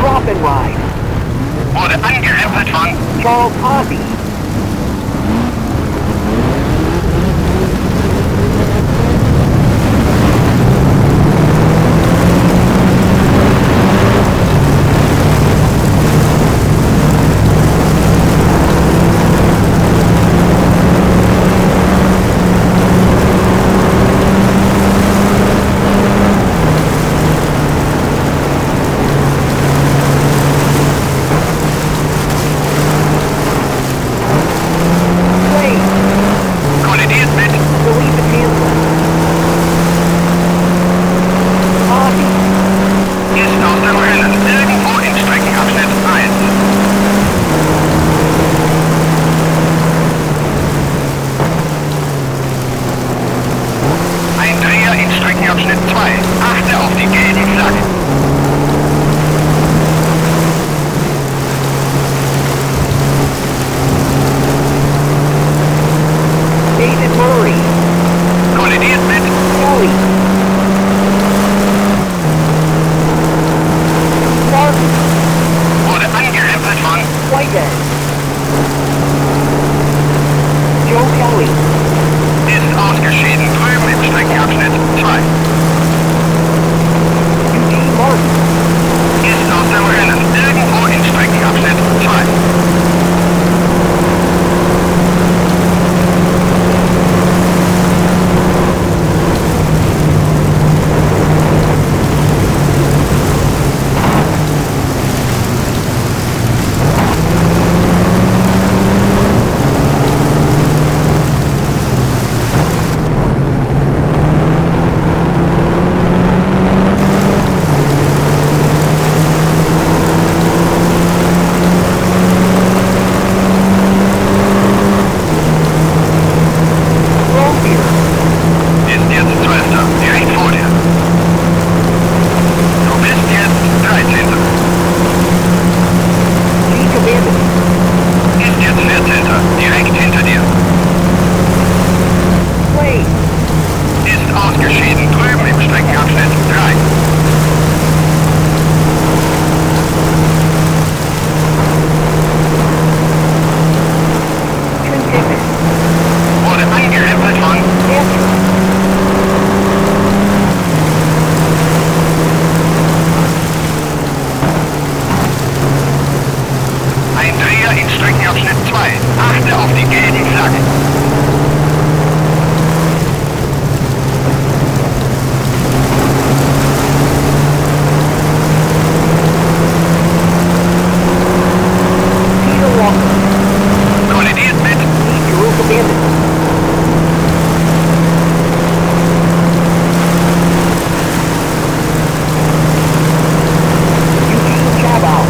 Drop and Ride. Wurde angerempelt von Charles Ozzy. Slade. Kollidiert mit Billy Batanza. Ozzy. Ist aus dem Rennen. Irgendwo in Streckenabschnitt 1. Ein Dreher in Streckenabschnitt 2. Achte auf die gelben Flaggen. David Murray. Kollidiert mit Kelly. Martin. Wurde angerempelt von Whitehead. Joe Kelly. Ist ausgeschieden. Drüben im Streckenabschnitt 2. Eugene Martin. Ist aus dem Rennen. Irgendwo in Streckenabschnitt 2. Rozier. Ist jetzt 12. Direkt vor dir. Du bist jetzt 13. G. Cabanis. Ist jetzt 14. Direkt hinter dir. Slade. Ist ausgeschieden. Drüben im Streckenabschnitt 3. Trent Pittman. Wurde angerempelt von Andrew. Ein Dreher in Streckenabschnitt 2. Achte auf die gelben Flaggen. Peter Walker. Kollidiert mit Drew Cabanis. Eugene Chabot.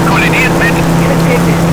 Kollidiert mit Trent Pittman.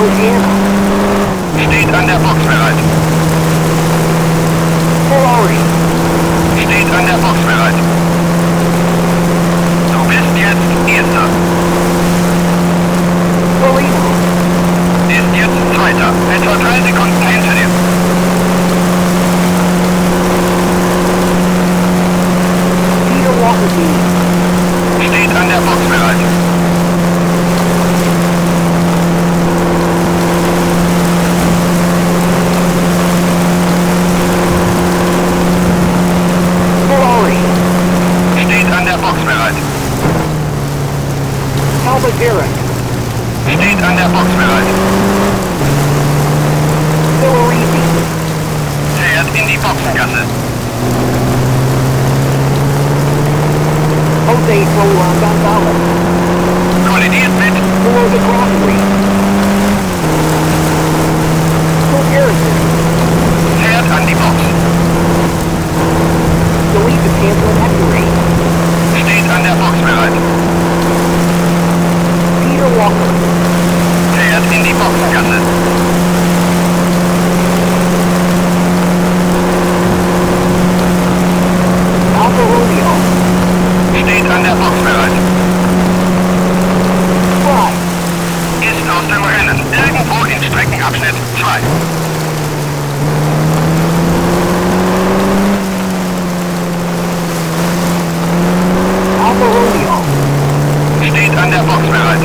Anna. Steht an der Box bereit. Ferrari. Steht an der Box bereit. Du bist jetzt Erster. Farina. Ist jetzt Zweiter. Etwa 3 Sekunden hinter dir. Peter Walker. Steht an der Box bereit. Ferrari. Steht an der Box bereit. Talbot Eric. Steht an der Box bereit. Villoresi. Fährt in die Boxengasse. Jose Frolan Gonzalez. Kollidiert mit Kuroda Grasserie. Kirk Harrison. Fährt an die Box. Delete the Tamplin Hectory. Steht an der Box bereit. Peter Walker. Fährt in die Boxengasse. Alfa Romeo. Steht an der Box bereit. Fry. Ist aus dem Rennen. Irgendwo in Streckenabschnitt 2. Alfa Romeo. Steht an der Box bereit.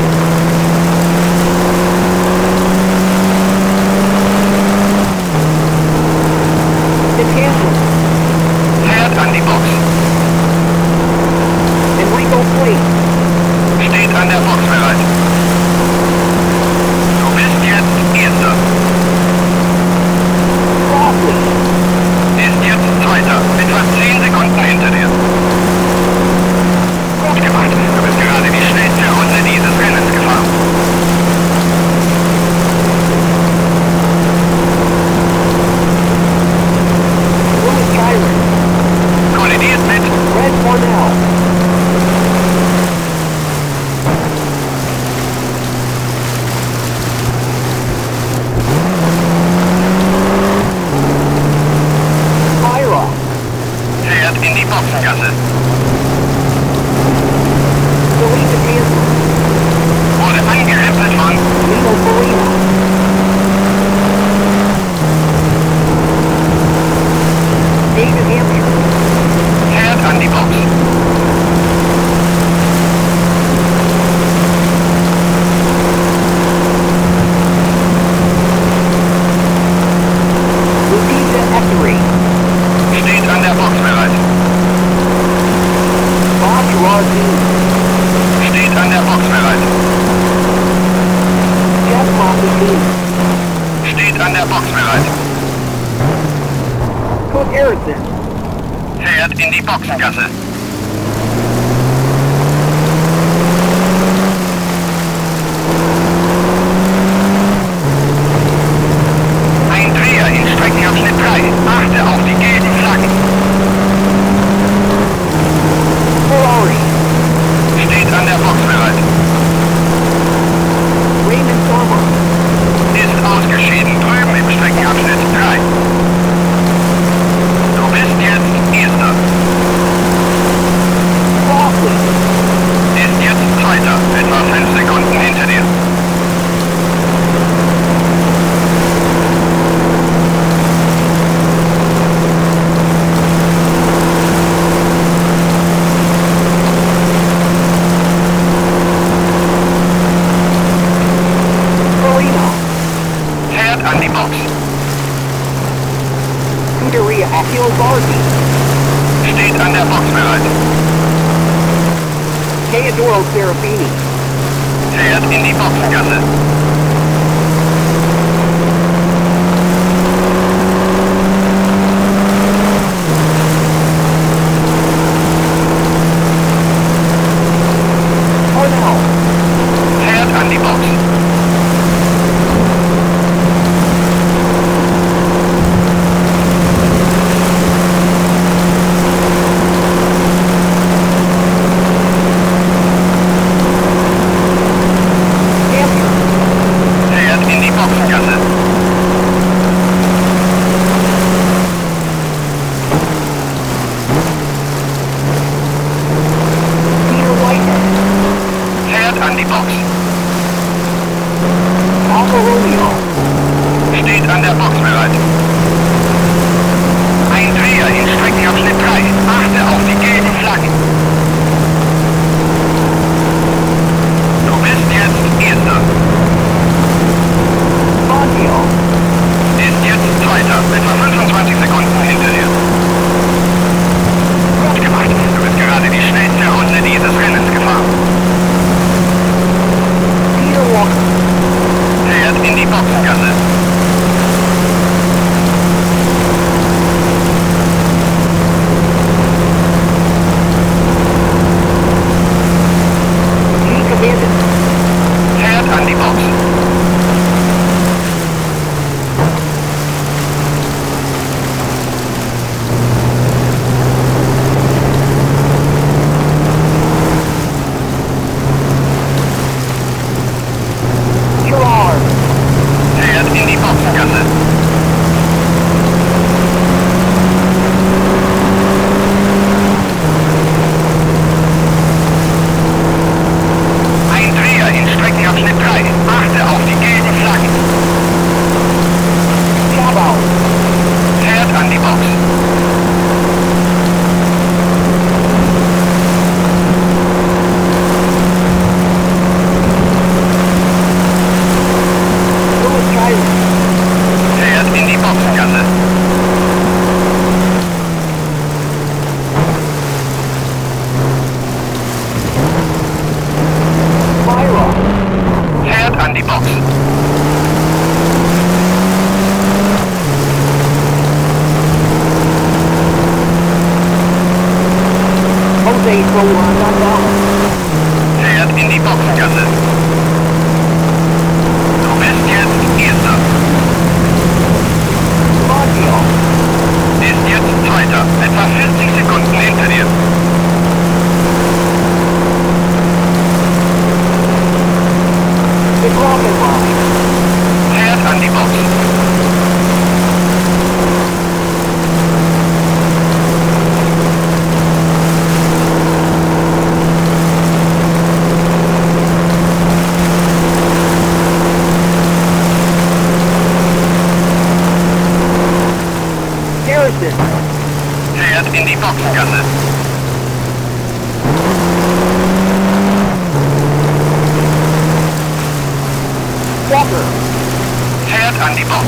Decanter. Fährt an die Box. Enrico Plate. Steht an der Box bereit. Du bist jetzt Erster. Crossley. Ist jetzt Zweiter. Etwa 10 Sekunden hinter dir. Gut gemacht. Du bist gerade die schnellste Runde dieses Rennens gefahren. Louis Chiron. Kollidiert mit Red Parnell. Myra. Fährt in die Boxengasse. Delete Kansas. Wurde angerempelt von Nino Farina. David Hampshire. Fährt an die Box. Lupita Ectory. Steht an der Box bereit. Bob Girardin. Steht an der Box bereit. Jeff Motley. Steht an der Box bereit. Cook Harrison. Fährt in die Boxengasse. Ein Dreher in Streckenabschnitt 3. Achte auf die gelben Flaggen. Ferrari. Steht an der Box bereit. Raymond Sommer. Ist ausgeschieden. Drüben im Streckenabschnitt 3. Du bist jetzt Erster. Crossley. Ist jetzt Zweiter. Etwa 5 Sekunden hinter dir. Farina. Fährt an die Box. Scuderia Achille Varzi. Steht an der Box bereit. Teodoro Serafini. Fährt in die Boxengasse. Parnell. Fährt an die Box. Hampshire. an die Box. Alfa Romeo. Steht an der Box bereit. Ein Dreher in Streckenabschnitt 3. Achte auf die gelben Flaggen. Du bist jetzt Erster. Fangio. Ist jetzt Zweiter. Etwa 25 Sekunden hinter dir. Gut gemacht. Du bist gerade die schnellste Runde dieses Rennens gefahren. Peter Walker. Fährt in die Boxengasse. G. Cabandis. Fährt an die Box. Gerard. Fährt in die Boxengasse. Ein Dreher in Streckenabschnitt 3. Achte auf die gelben Flaggen. Chabot. Fährt an die Box. Louis Chiron. Fährt in die Boxengasse. Myra. Fährt an die Box. Jose Roland Gonzalez. Fährt in die Boxengasse. Du bist jetzt Erster. Fangio. Ist jetzt Zweiter. Etwa 40 Sekunden hinter dir. The Grafenbein. Fährt an die Box. Harrison. Fährt in die Boxengasse. Walker. Fährt an die Box.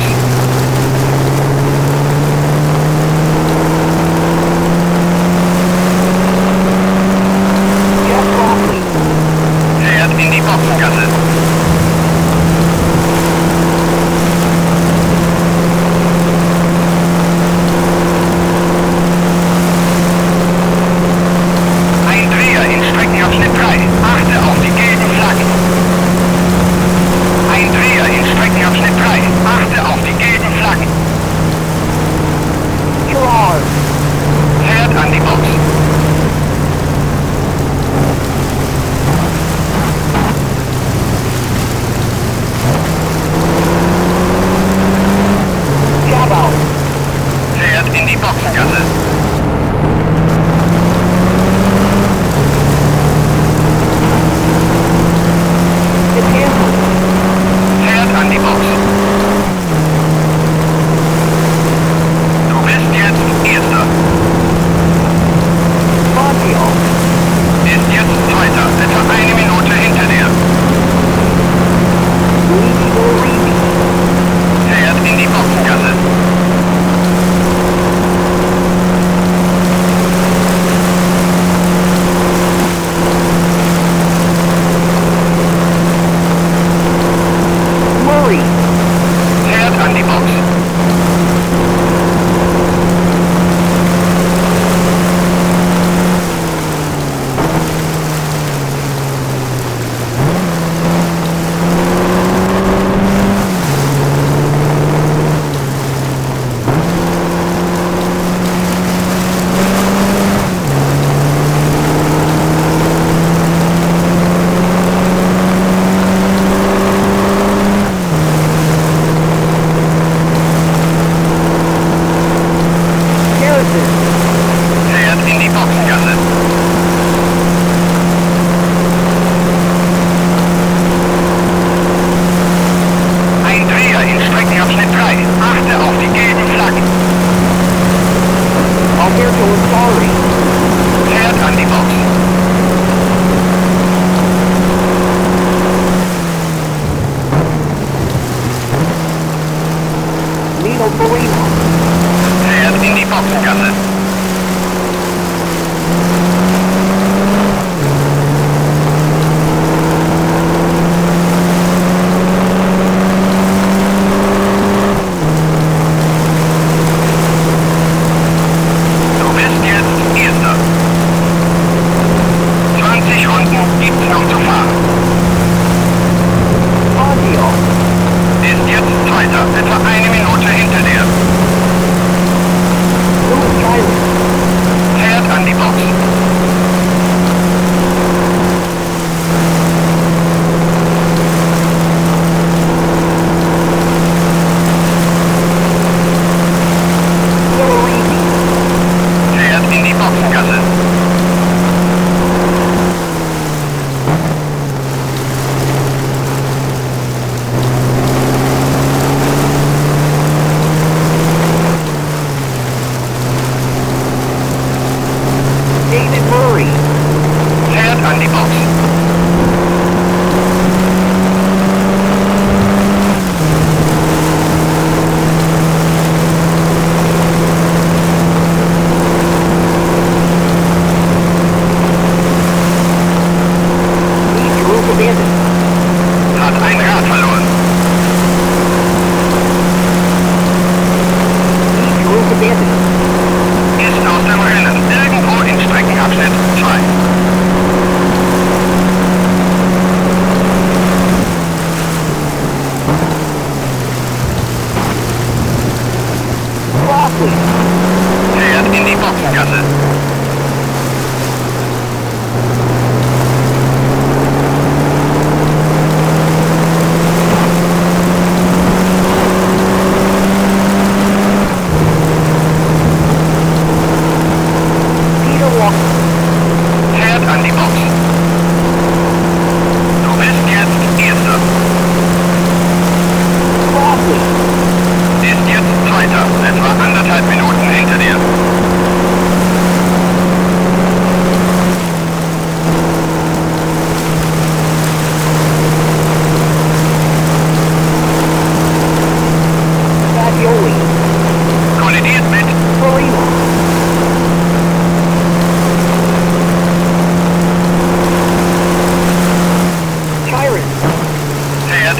Jeff Crossley. Fährt in die Boxengasse. Ein Dreher in Streckenabschnitt 3. Achte auf die gelben Flaggen. Ein Dreher in Streckenabschnitt 3. Achte auf die gelben Flaggen. Gerard. Fährt an die Box.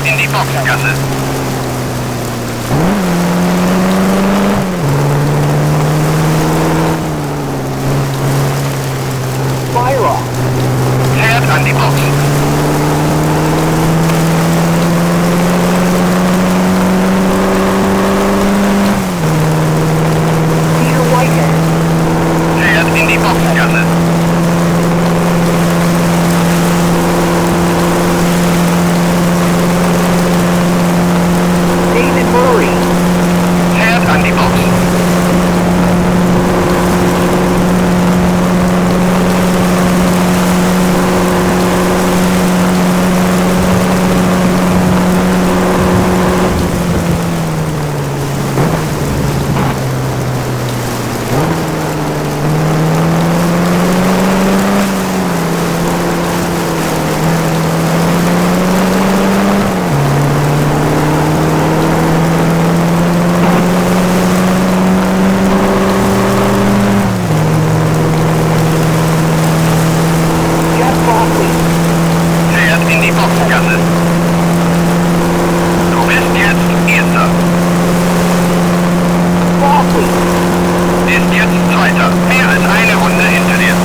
in die Boxengasse. Byra. Fährt an die Box. Peter Whitehead. Fährt in die Boxengasse. David Murray. Fährt an die Box. Jeff Bockley. Fährt in die Boxengasse. Du bist jetzt Erster. Bockley. Ist jetzt Zweiter. Mehr als eine Runde hinter dir.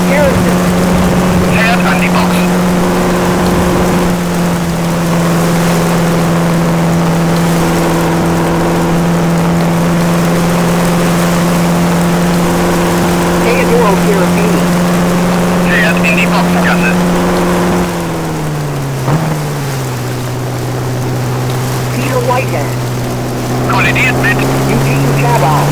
Harrison. Fährt an die Box. Teodoro Serafini. Fährt in die Boxengasse. Peter Whitehead. Kollidiert mit Eugene Chabot.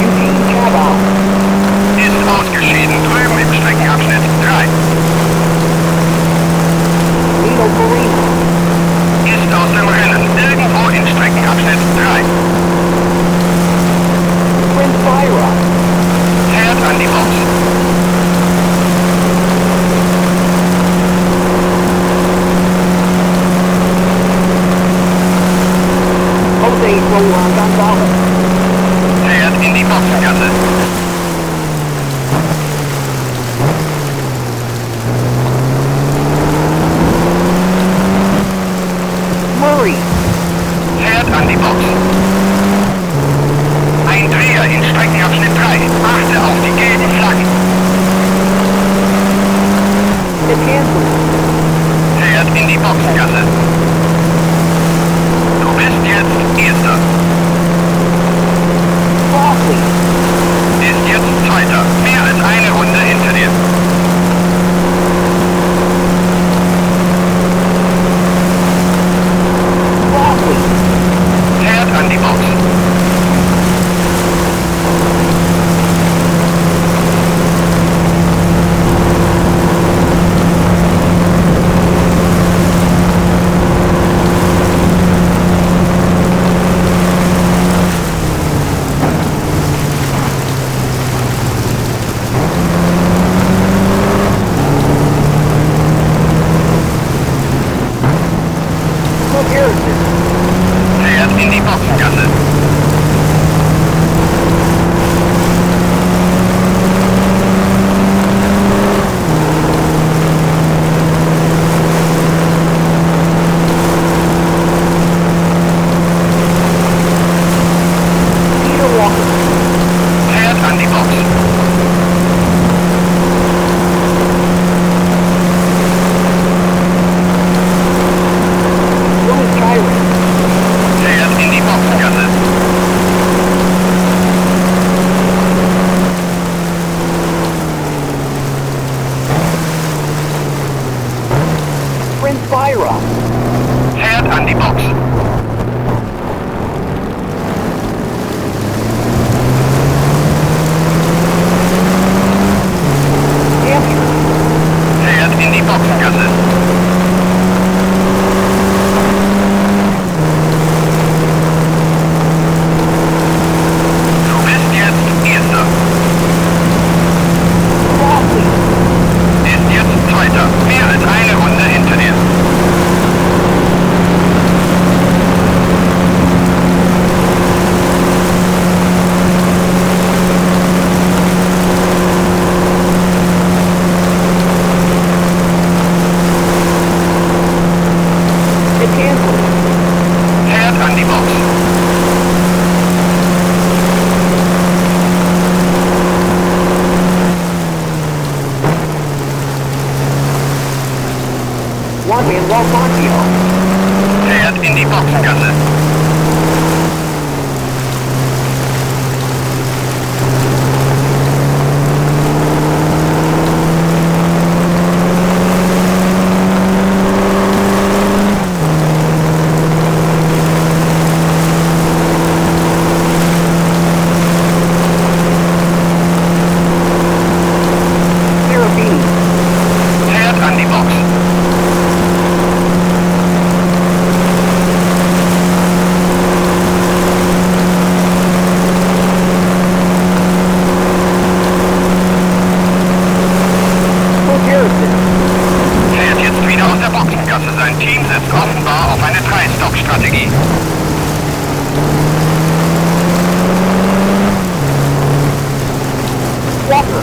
Eugene Chabot. Ist ausgeschieden. Drüben im Streckenabschnitt 3. Lino Farina. Ist aus dem Rennen. Irgendwo in Streckenabschnitt 3. Prince Byra. Fährt an die Box. Jose Roland Gonzalez. Fährt in die Boxengasse. Murray. Fährt an die Box. Ein Dreher in Streckenabschnitt 3. Achte auf die gelben Flaggen. Betances. Fährt in die Boxengasse. Du bist jetzt Erster. Bockley. Ist jetzt Zweiter. Mehr als eine Runde hinter dir. Bockley. Fährt an die Box. Cliff Harrison. Fährt in die Boxengasse. Peter Walker. Fährt an die Box. Louis Chiron. Boxengasse. Serafini. Fährt an die Box. Cook Harrison. Fährt jetzt wieder aus der Boxengasse. Sein Team setzt offenbar auf eine Drei-Stop-Strategie. Walker.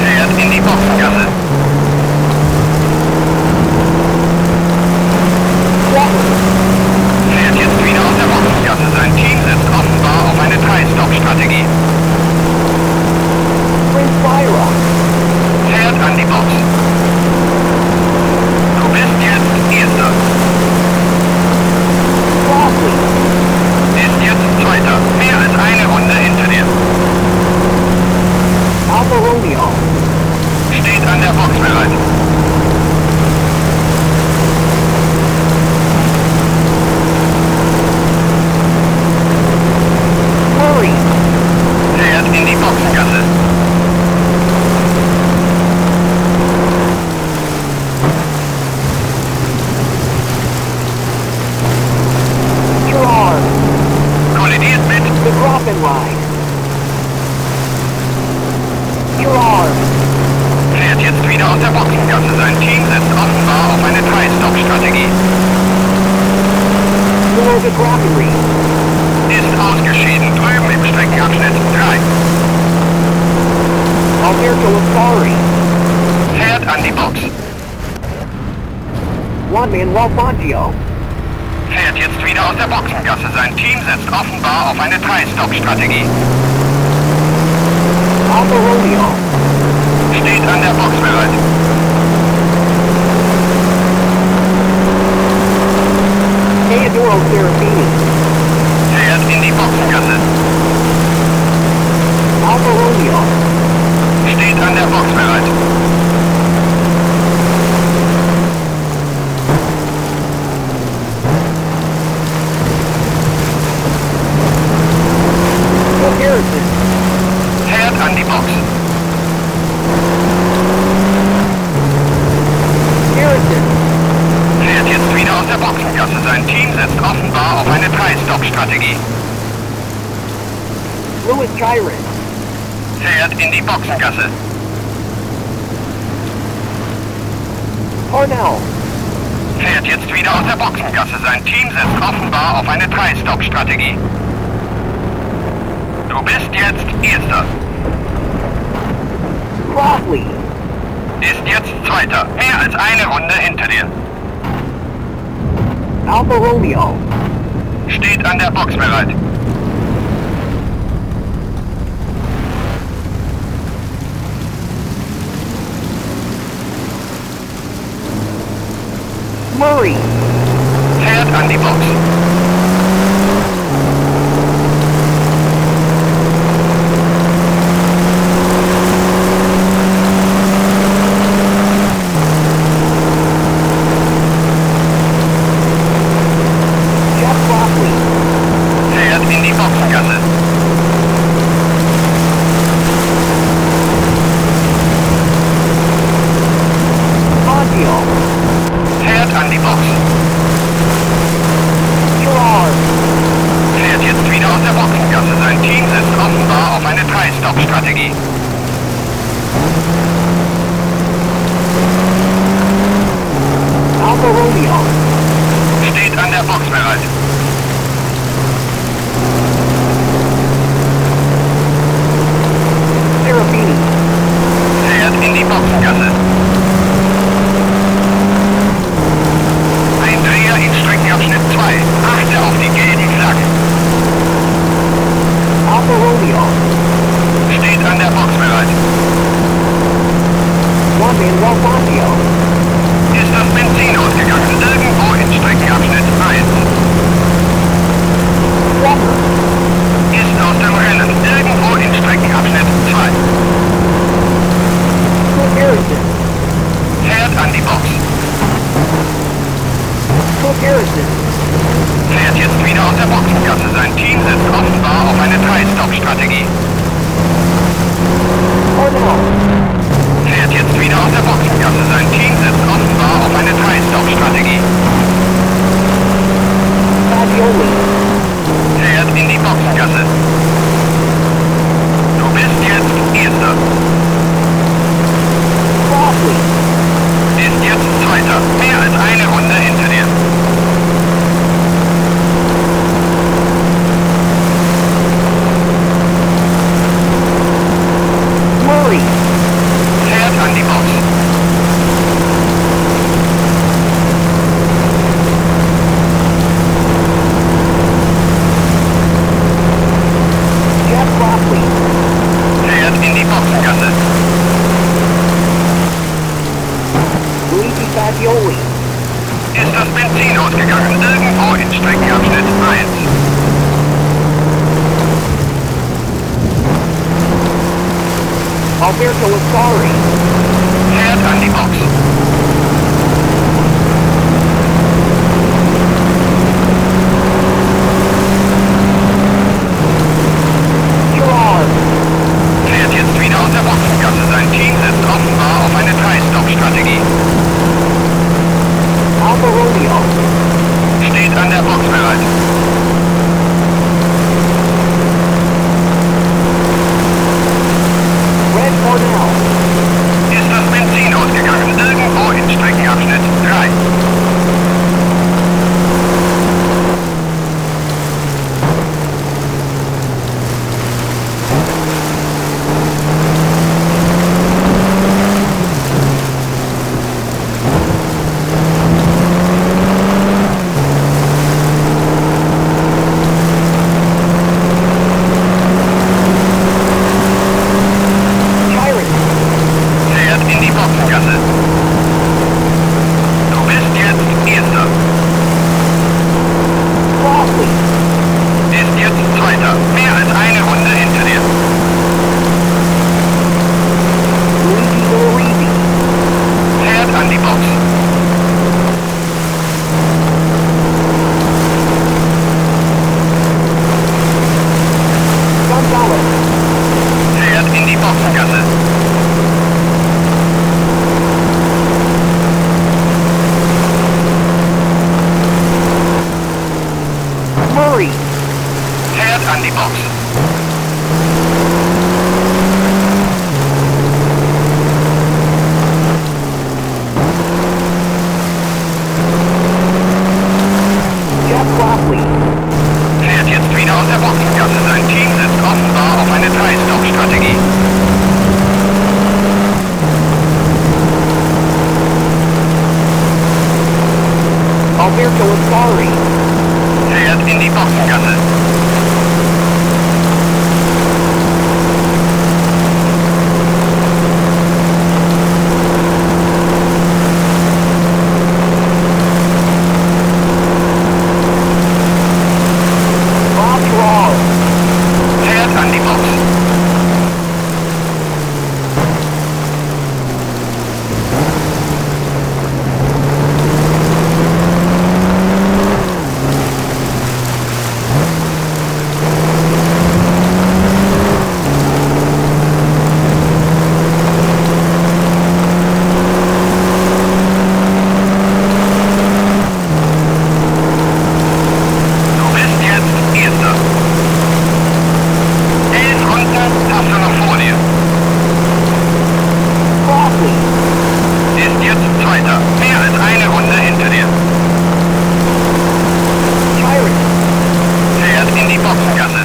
Fährt in die Boxengasse. Walker. Fährt jetzt wieder aus der Boxengasse. Sein Team setzt offenbar auf eine Drei-Stop-Strategie. Prince Byron. Fährt an die Box. Du bist jetzt Erster. Crossley. Ist jetzt Zweiter. Mehr als eine Runde hinter dir. Alfa Romeo. Steht an der Box bereit. Murray. Fährt in die Boxengasse. Gerard. Kollidiert mit The Grafenride. Gerard. Fährt jetzt wieder aus der Boxengasse. Sein Team setzt offenbar auf eine Drei-Stop-Strategie. Leo de Graffenried. Ist ausgeschieden. Drüben im Streckenabschnitt 3. Alberto Ascari. Fährt an die Box. Juan Manuel Fangio. Fährt jetzt wieder aus der Boxengasse. Sein Team setzt offenbar auf eine Drei-Stop-Strategie. Alfa Romeo. Steht an der Box bereit. Teodoro Serafini. Fährt in die Boxengasse. Alfa Romeo. Steht an der Box bereit. Cook Harrison. Fährt an die Box. Harrison. Fährt jetzt wieder aus der Boxengasse. Sein Team setzt offenbar auf eine Drei-Stop-Strategie. Louis Chiron. Fährt in die Boxengasse. Parnell. Fährt jetzt wieder aus der Boxengasse. Sein Team setzt offenbar auf eine Drei-Stop-Strategie. Du bist jetzt Erster. Crossley. Ist jetzt Zweiter. Mehr als eine Runde hinter dir. Alfa Romeo. Steht an der Box bereit. Murray. Fährt an die Box. Jeff Crossley. Fährt in die Boxengasse. Fangio. Fährt an die Box. Gerard. Fährt jetzt wieder aus der Boxengasse. Sein Team setzt offenbar auf eine Drei-Stop-Strategie. Alfa Romeo. Steht an der Box bereit. Serafini. Fährt in die Boxengasse. Ein Dreher in Streckenabschnitt 2. Achte auf die gelben Flaggen. Alfa Romeo. Steht an der Box bereit. Juan Manuel Fangio. Ist das Benzin ausgegangen? Irgendwo in Streckenabschnitt 1. Fährt jetzt wieder aus der Boxengasse. Sein Team setzt offenbar auf eine 3-Stop-Strategie. Parnell. Fährt jetzt wieder aus der Boxengasse. Sein Team setzt offenbar auf eine 3-Stop-Strategie. Fagioli. Fährt in die Boxengasse. Du bist jetzt Erster. Crossley. Ist jetzt Zweiter. Mehr als eine Runde hinter dir. Murray. Fährt an die Box. Jeff Crossley. Fährt in die Boxengasse. Luigi Fagioli. Ist das Benzin ausgegangen? Irgendwo in Streckenabschnitt 1. Alberto Ascari. Fährt an die Box. Gerard. Fährt jetzt wieder aus der Boxengasse. Sein Team setzt offenbar auf eine 3-Stop-Strategie. Alfa Romeo. Steht an der Box bereit. Red Parnell. Ist das Benzin ausgegangen? Irgendwo in Streckenabschnitt 3. Chiron. Fährt in die Boxengasse. Du bist jetzt Erster. Crossley. Ist jetzt Zweiter. Mehr als eine Runde hinter dir. Luigi Villoresi. Fährt an die Box. Gonzalez. Fährt in die Boxengasse. Murray. Fährt an die Box. Jeff Crossley. Fährt jetzt wieder aus der Boxengasse. Sein Team setzt offenbar auf eine 3-Stop-Strategie. Alberto Ascari. Fährt in die Boxengasse. Bob Gerard. Fährt an die Box. Du bist jetzt Erster. 11 Runden hast du noch vor dir. Crossley. Ist jetzt Zweiter. Mehr als eine Runde hinter dir. Chiron. Fährt in die Boxengasse.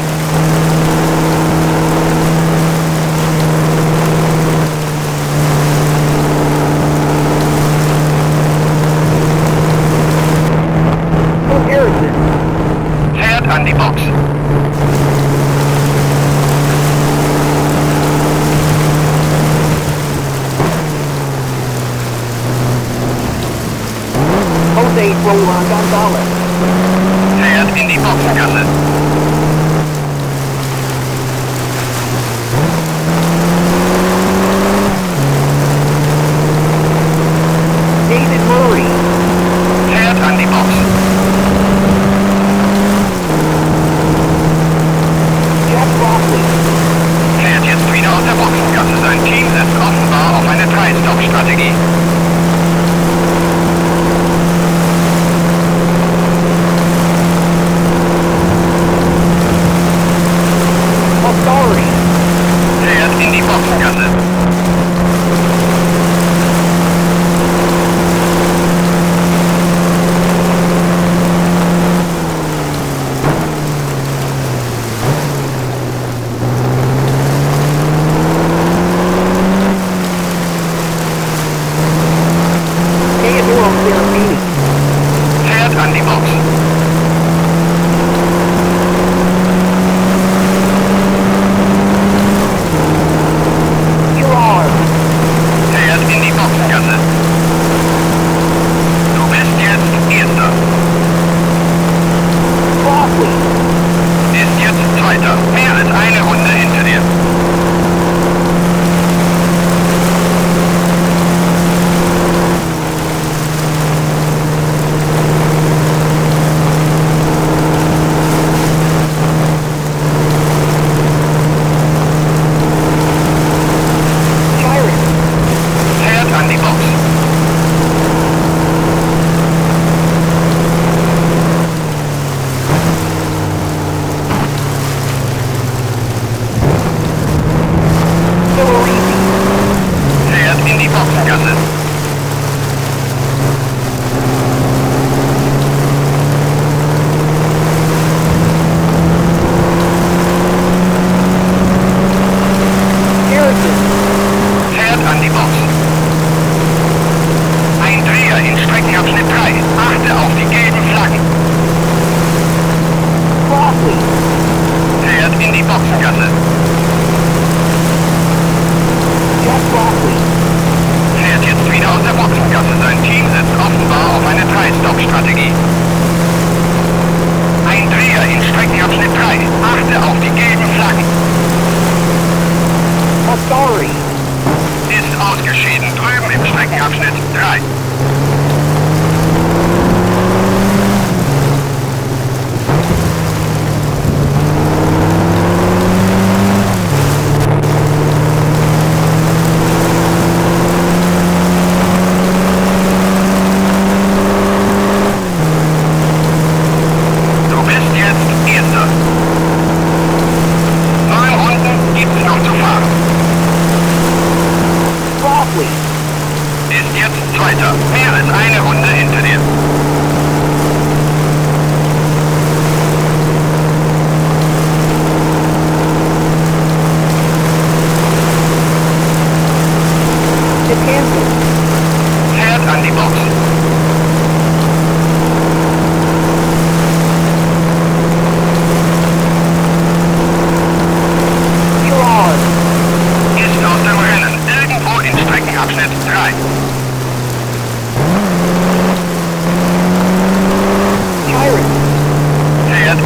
Harrison. Fährt an die Box. Jose Roland Gonzalez. Fährt in die Boxengasse. David Murray. Fährt an die Box.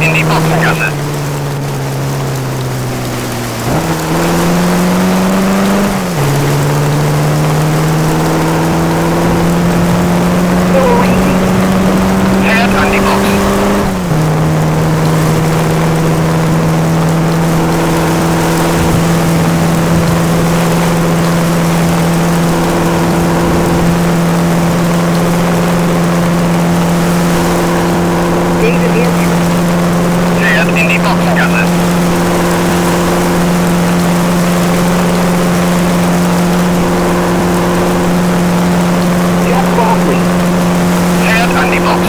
in die Boxengasse. Villoresi. Fährt an die Box. David Hampshire. Fährt in die Boxengasse. Jeff Crossley. Fährt an die Box.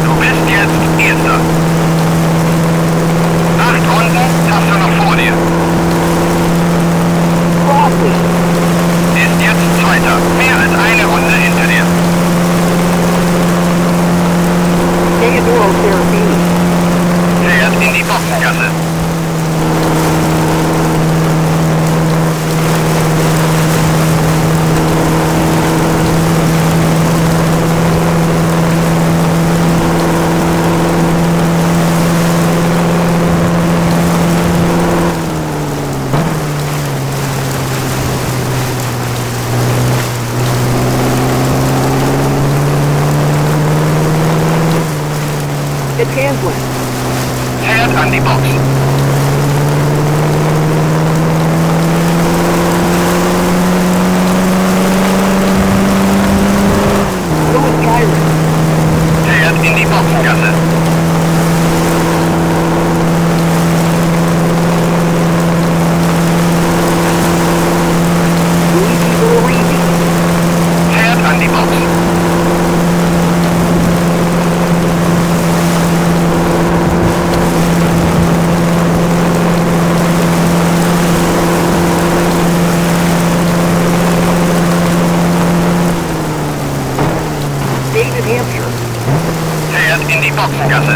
Du bist jetzt Erster. 8 Runden hast du noch vor dir. Crossley. Ist jetzt Zweiter. Mehr als eine Runde hinter dir. Teodoro Serafini. Fährt in die Boxengasse. Ed Hanslin. Fährt an die Box. Louis Chiron. Fährt in die Boxengasse. Luigi Villoresi. Fährt an die Box. David Hampshire. Fährt in die Boxengasse.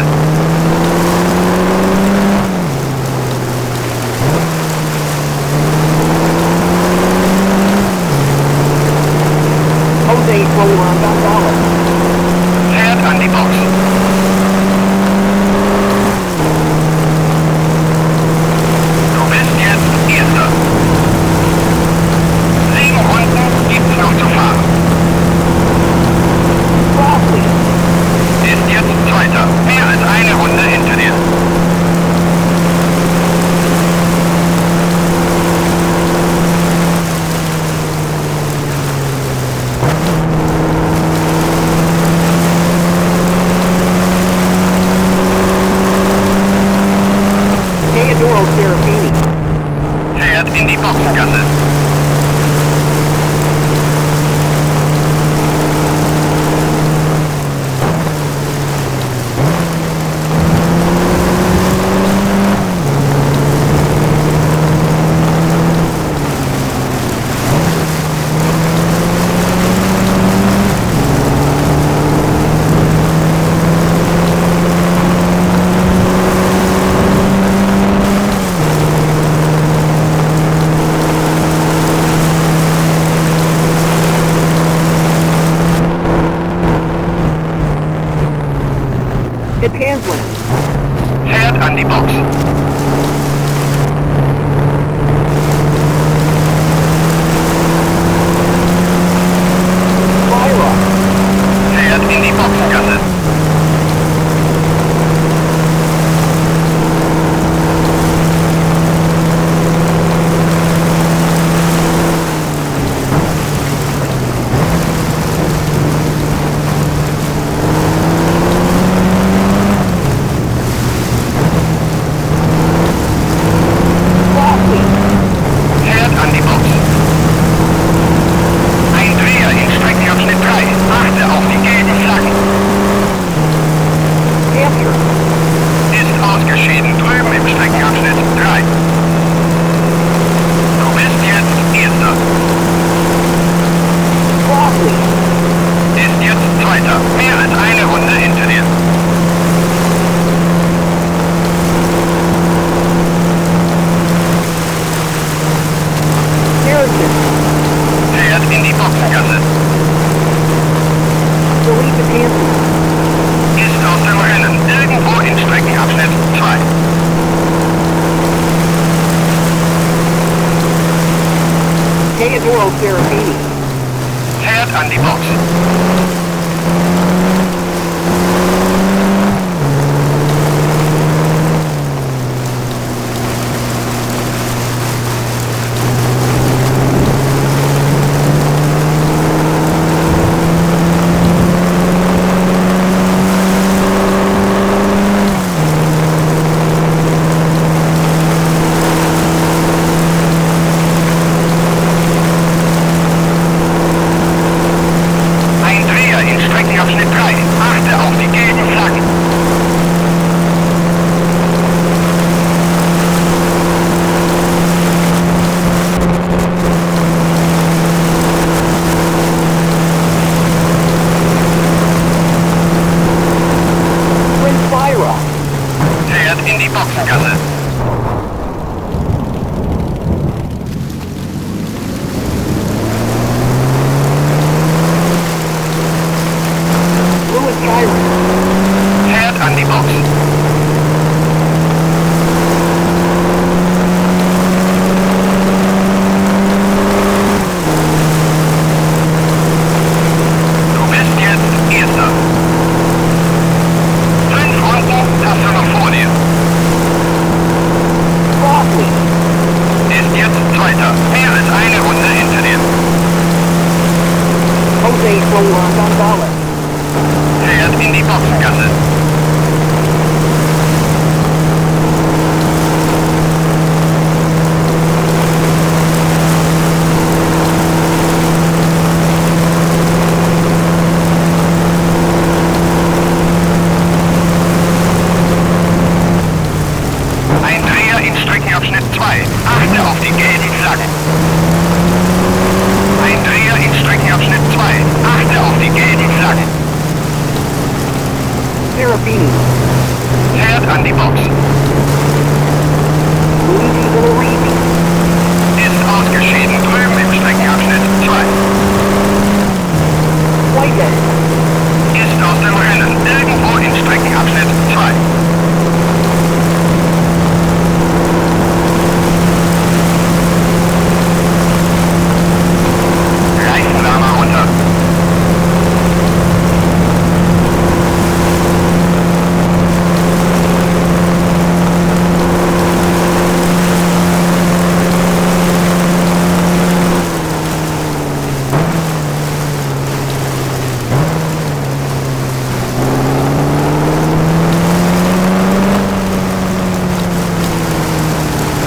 Jose Froilan Gonzalez. Fährt an die Box. Du bist jetzt Erster. 7 Runden gibt's noch zu fahren. Crossley. Ist jetzt Zweiter. Mehr als eine Runde hinter dir. Teodoro Serafini. Fährt in die Boxengasse. Teodoro Serafini. Fährt an die Box. Ein Dreher in Streckenabschnitt 3. Achte auf die gelben Flaggen. Prince Byra. Fährt in die Boxengasse. Louis Chiron. Fährt an die Box. Du bist jetzt Erster. 5 Runden hast du noch vor dir. Crossley. Ist jetzt Zweiter. Mehr als eine Runde hinter dir. Jose Roland Gonzalez. Fährt in die Boxengasse. Ein Dreher in Streckenabschnitt 2. Achte auf die gelben Flaggen. Ein Dreher in Streckenabschnitt 2. Achte auf die gelben Flaggen. Serafini. Fährt an die Box. Luigi Villoresi. Ist ausgeschieden drüben im Streckenabschnitt 2. Whitehead. Ist aus dem Rennen irgendwo in Streckenabschnitt 2. Reifenwärmer runter.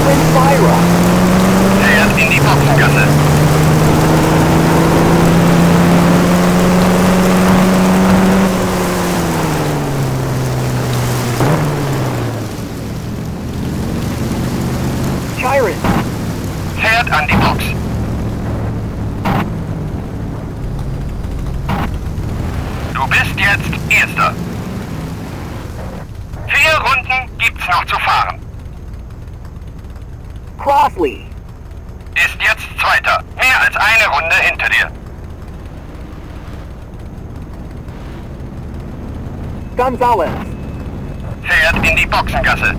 Prince Byra. Fährt in die Boxengasse. Chiron. Fährt an die Box. Du bist jetzt Erster. 4 Runden gibt's noch zu fahren. Crossley. Ist jetzt Zweiter. Mehr als eine Runde hinter dir. Gonzalez. Fährt in die Boxengasse.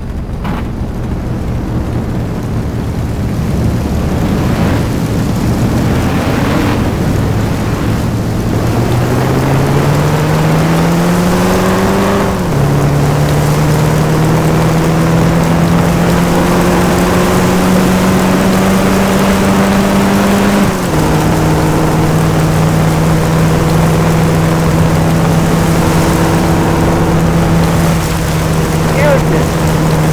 Harrison.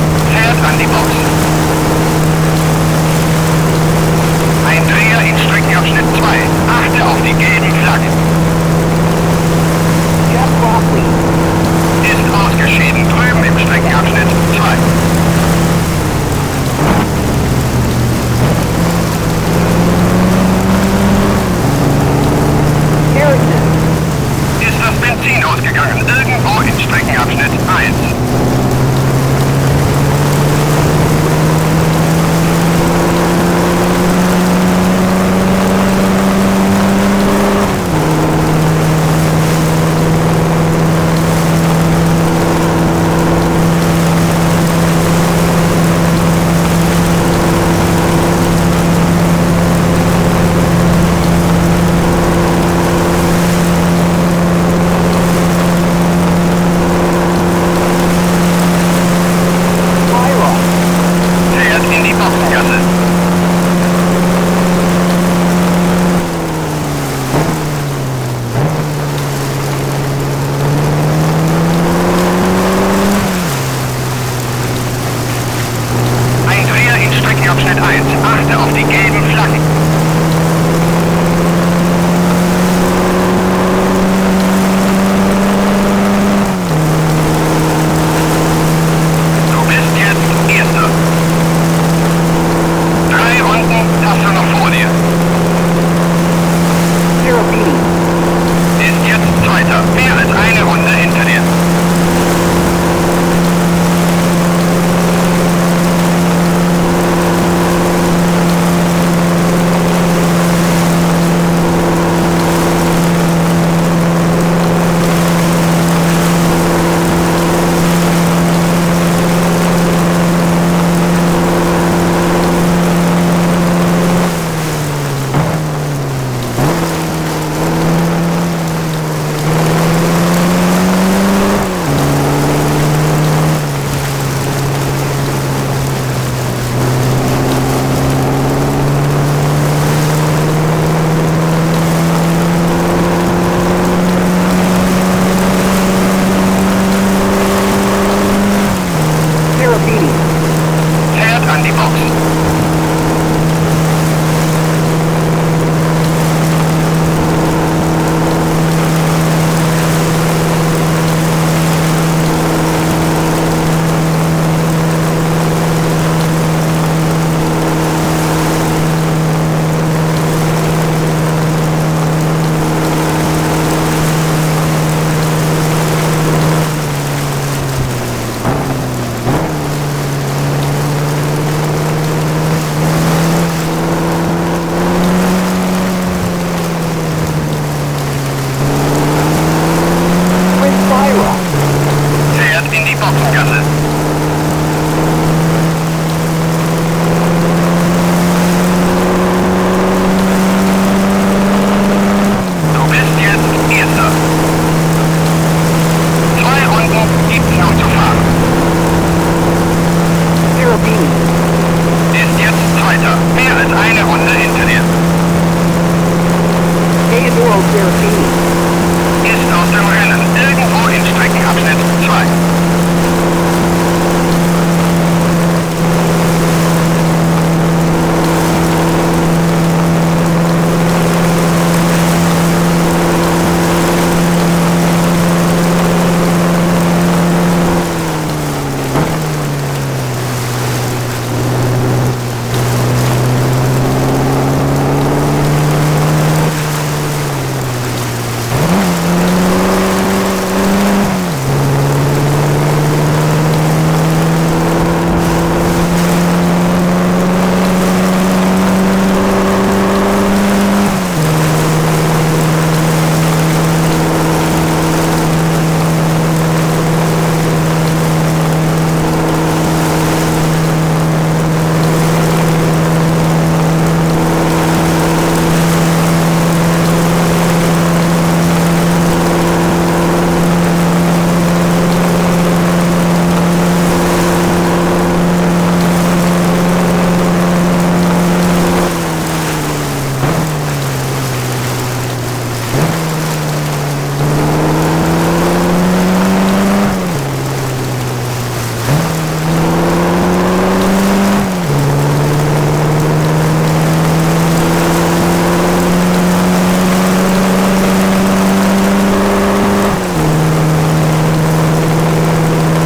13. Ist aus dem Rennen. Irgendwo in Streckenabschnitt 2.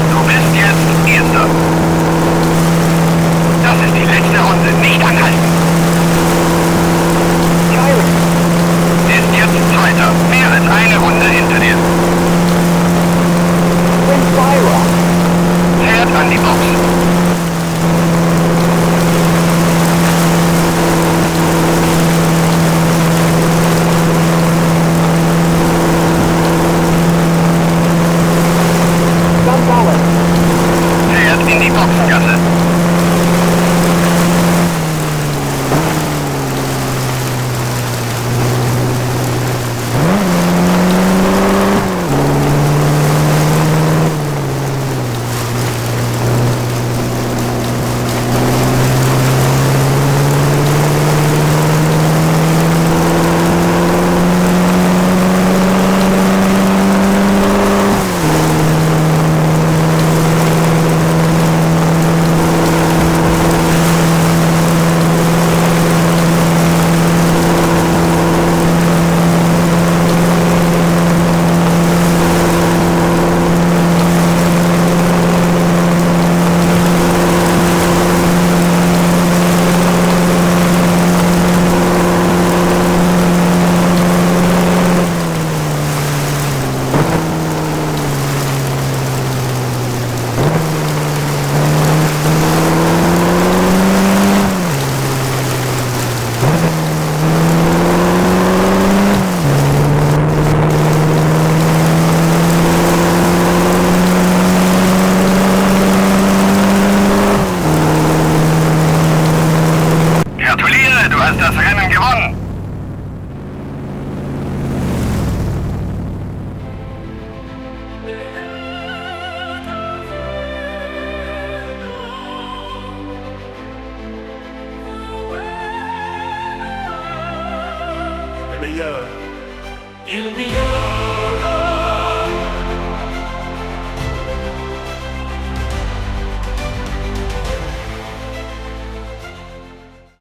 Du bist jetzt Erster. Das ist die letzte Runde. Nicht anhalten. Kyron. Ist jetzt Zweiter. Mehr als eine Runde hinter dir. Spira. Fährt an die Box. Gonzalez. Fährt in die Boxengasse. Gratuliere, du hast das Rennen gewonnen. El meilleur. Il n'y